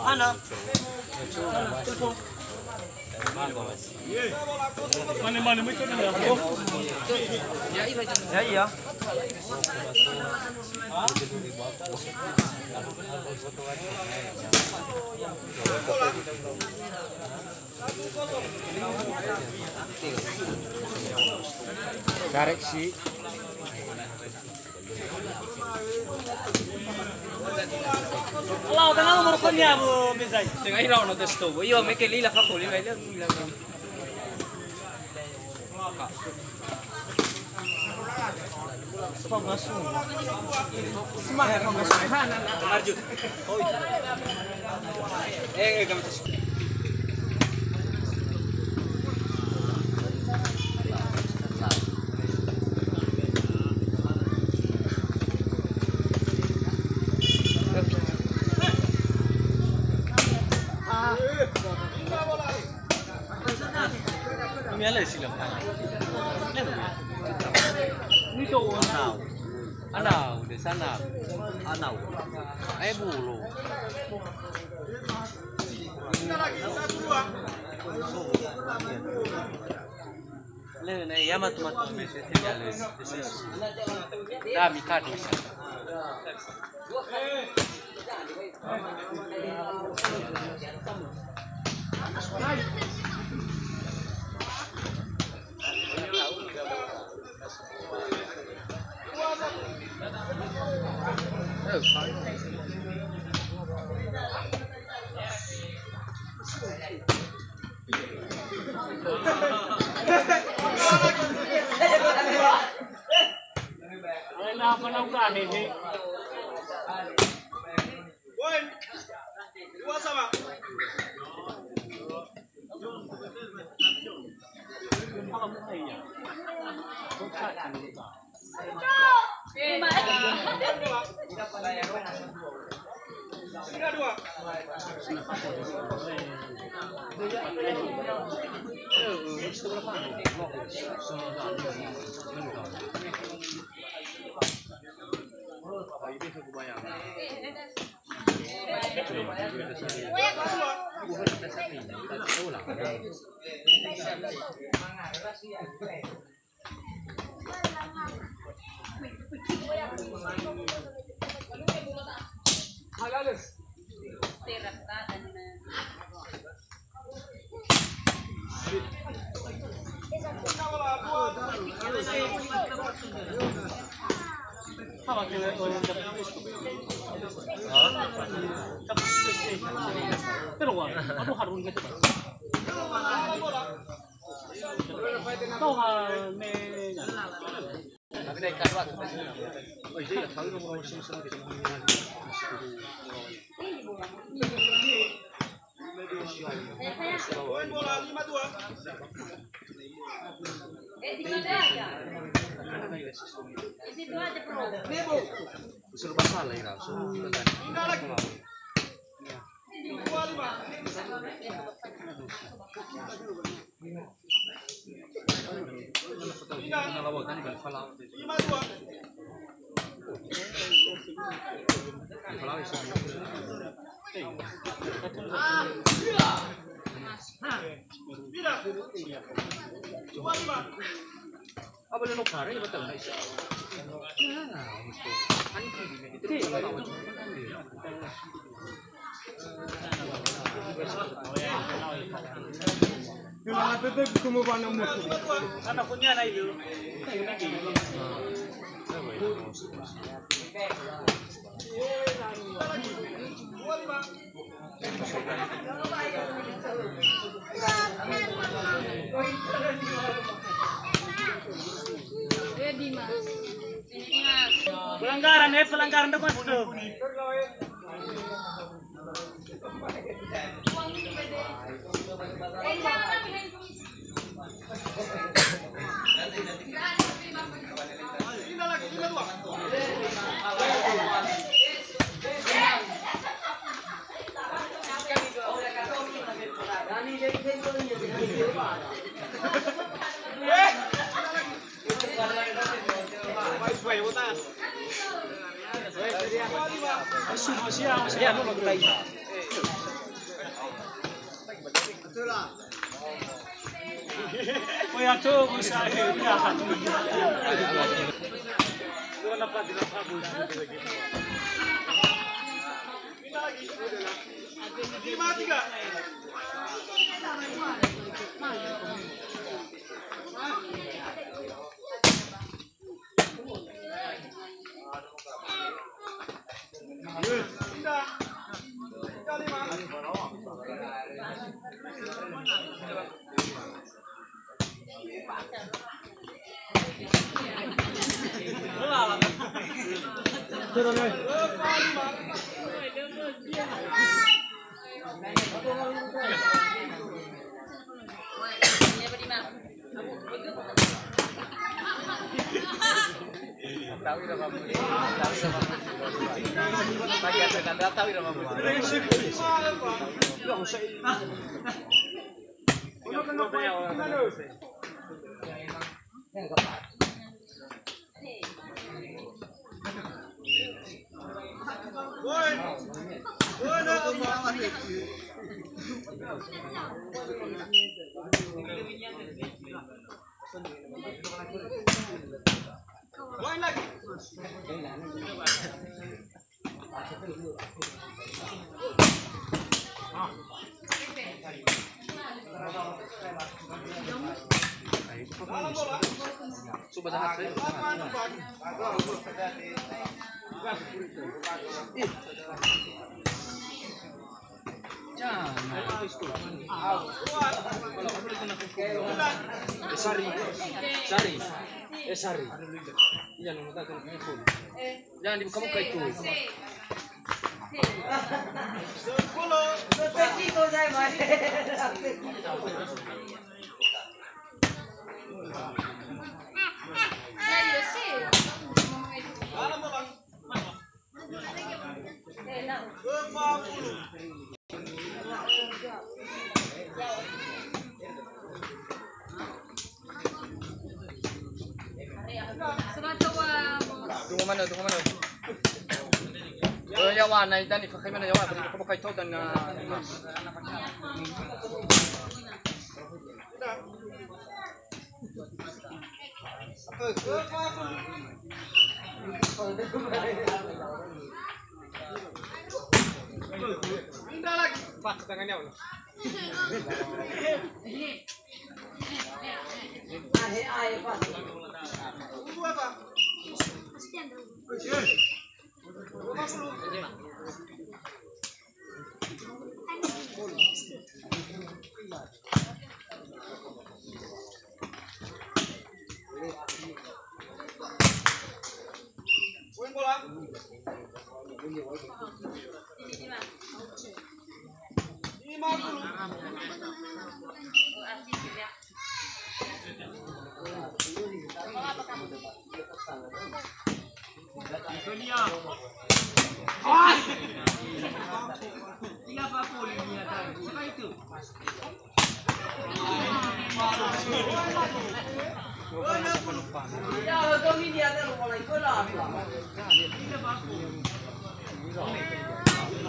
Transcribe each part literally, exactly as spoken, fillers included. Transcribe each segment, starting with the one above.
Ana. Mane, mane, mane. Ya, iya. Kareksi. Lau, tenang nomor konia, Bu Mizai. Tengah irau no tes tu. Iyo, meke lila fakul, lila, lila, lila. Semangat, semangat. Marju. Eh, eh, kami tes. Anau. Anau, desa Anau. Anau. Eh, bulu. Lö, ne, ya matu-matu me se tinggal le. Da mikadu sa. Poin. Dua sama. Pelanggaran, eh, pelanggaran, Mas. Eh, Sari. Sari. Eh, Sari. Iya, nomor satu. Jangan dibuka-buka itu. Tunggu mana, tunggu mana. Eh, yawa, na ita ni pakai mana yawa, beri buka-buka itu dan, eh, Pindah lagi. Pas tangannya, Allah. Ahe, ahe, Pak. Tunggu apa?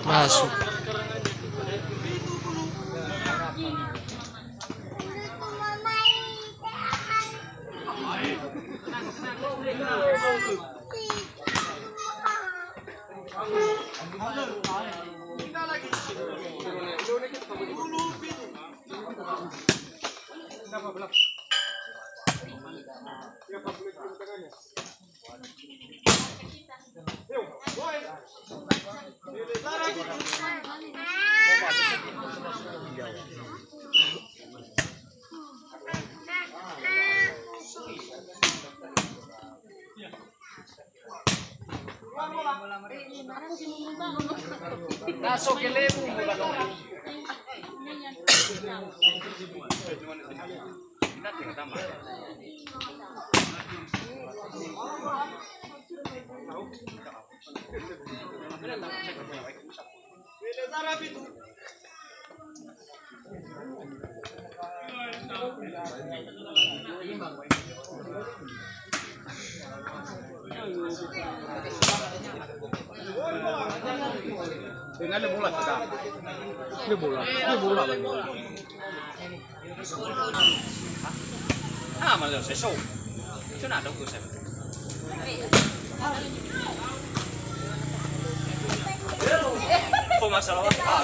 Masuk. Dengan le bola kita. Le bola, le bola lagi. Ah, malah saya show. Cuma ada aku saya. Kok masalah apa?